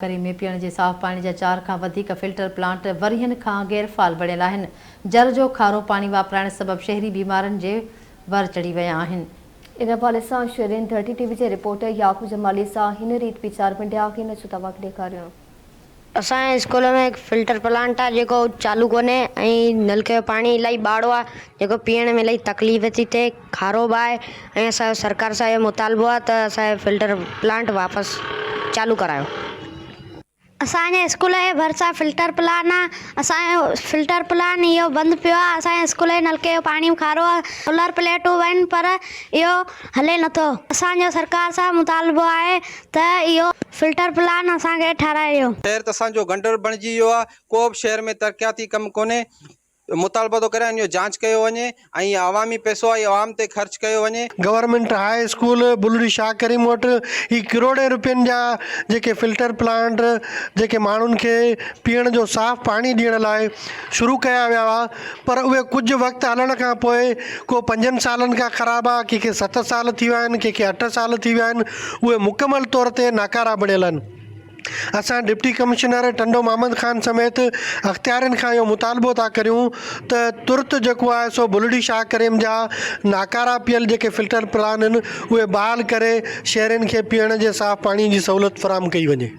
ڪريم ۾ پيئڻ جي صاف پاڻي جا چار کان وڌيڪ فلٽر پلانٽ ورهين کان غير فعال بڻيل آهن، جر جو کارو پاڻي واپرائڻ سبب شهري بيمارين جي ور چڙهي ويا آهن. ان حوالي سان شهرين ڌرتي ٽي وي جي رپورٽر يعقوب جمالي سان هن ريت ويچار ونڊيا آهن اچو توهان کي ڏيکاريون. اسان جي اسڪول ۾ هڪ فلٽر پلانٽ آهي جيڪو چالو ڪونهي ۽ نلڪي جو پاڻي الاهي ٻاڙو آهي جيڪو پيئڻ ۾ الاهي تڪليف ٿي ٿئي کارو به آهي ۽ اسان جو سرڪار سان اهو مطالبو آهي ته اسان جو فلٽر پلانٽ واپس چالو ڪرايو. اسان جي اسڪول جي ڀرسان فلٽر پلان آ اسان جو فلٽر پلان اهو بند پيو آ اسان جي اسڪول جي نلڪي جو پاڻي به کارو آ سولر پليٽون به آهن پر اهو هلي نٿو اسان جو سرڪار سان مطالبو آهي ته اهو فلٽر پلان اسان کي ٺهرائي ڏيو. شهر ته اسان جو گنڊر بڻجي ويو آ ڪو به شهر ۾ ترقياتي ڪم ڪونهي مطالبو ٿو ڪريان ان جو جانچ ڪيو وڃي ۽ عوامي پئسو آهي عوام تي خرچ ڪيو وڃي. Government high school Bulri Shah Karim وٽ هي ڪروڙين روپين جا جيڪي فلٽر پلانٽ جيڪي ماڻهن کي پيئڻ جو صاف پاڻي ڏيڻ لاء شروع ڪيا ويا هئا پر اهي ڪجهه وقت هلڻ کان پوء ڪو پنجن سالن کان خراب آ ڪي کي ست سال ٿي ويا آهن ڪي کي اٺ سال ٿي ويا آهن اهي مڪمل طور تي ناڪارا بڻيل آهن. اسان ڊپٽي ڪمشنر ٽنڊو محمد خان سميت اختيارين کان اهو مطالبو ٿا ڪريون ته ترت جيڪو آهي سو بلڙي شاهه ڪريم جا ناڪارا پيل جيڪي فلٽر پلان آهن اهي بحال ڪري شهرين کي پيئڻ جي صاف پاڻي جي سهولت فراهم ڪئي وڃي.